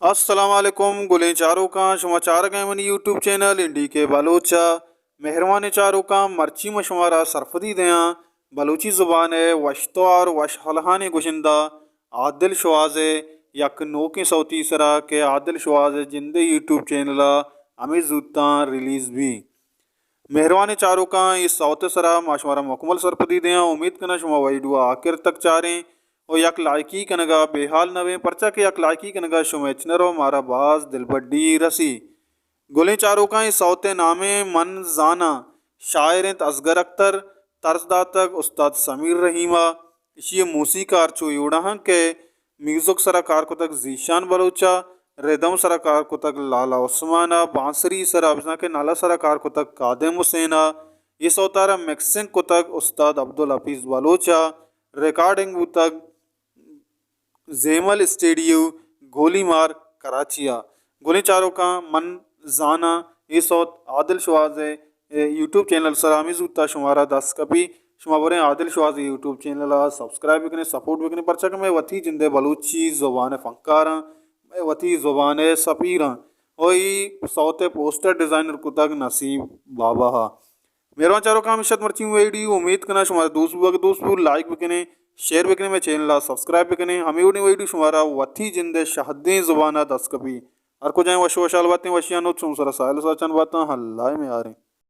السلام علیکم گلیں چاروکاں، شما چارگ ءَ منی یوٹیوب چینل این ڈی کے بلوچ ءَ۔ مہروانیں چاروکاں، مرچی من شمارا سرپدی دیاں بلوچی زبان ءِ وشتوار وش الہانیں گشندہ عادل شواز ءِ یک نوکیں سوتی سرا کہ عادل شواز ءِ جند ءِ یوٹیوب چینل ءَ ہمے زوتاں ریلیز بی۔ مہروانیں چاروکاں، اے سوت ءِ سرا ما شمارا مکمل سرپدی دیاں۔ امید کناں شما ویڈیو ءَ آخر تک چاریں و یک لائکی کنگ ءَ بے حال نہ بیں، پرچا کہ یک لائکی کنگ ءَ شمئے چنر و مارا باز دلبڈی رسی۔ گلیں چاروکاں، اے سوت ءِ نام ایں من زاناں، شاعر انت اصغر اختر، طرز داتگ استاد سمیر رحیم ءَ۔ ایشی ءِ موسیقار چو اے وڑا انت کہ میوزک سرا کار کتگ ذیشان بلوچ ءَ، ردم سرا کار کتگ لالا عثمان ءَ، بانسری سرا بزاں کہ نال ءِ سرا کار کتگ قادم حسین ءَ، اے سوتارا مکسنگ کتگ استاد عبدالحفیظ بلوچ ءَ، ریکارڈنگ بوتگ زیمل اسٹیڈیو گولی مار کراچی ءَ۔ گلیں چاروکاں، من زاناں اے سوت عادل شواز ءِ، اے، یوٹیوب چینل سرا ہمے زوتا شمارا دست کپی۔ شما بریں عادل شواز ءِ یوٹیوب چینل ءَ سبسکرائب بکنیں، سپورٹ بکنیں، پرچا کہ مئے وتی جند ءِ بلوچی زبان ءِ فنکاراں، مئے وتی زبان ءِ سفیراں۔ او اے سوت ءِ پوسٹر ڈیزائنر کتگ نصیب بابا ءَ۔ مہروان چاروکاں، ہمیش ات مرچی ویڈیو۔ امید کناں شمارا دوست بو، اگہ دوست بو لائک بکنیں، شیئر بکنیں، مئے چینل ءَ سبسکرائب بکنیں۔ ہمے وڑیں ویڈیو شمارا وتی جند ءِ شہدیں زبان ءَ دست کپی۔ ہر کجائیں وش وشحال باتیں، وشیانی نود شمئے سرا ساہیل ساچان باتاں۔ اللہ ءِ میاریں۔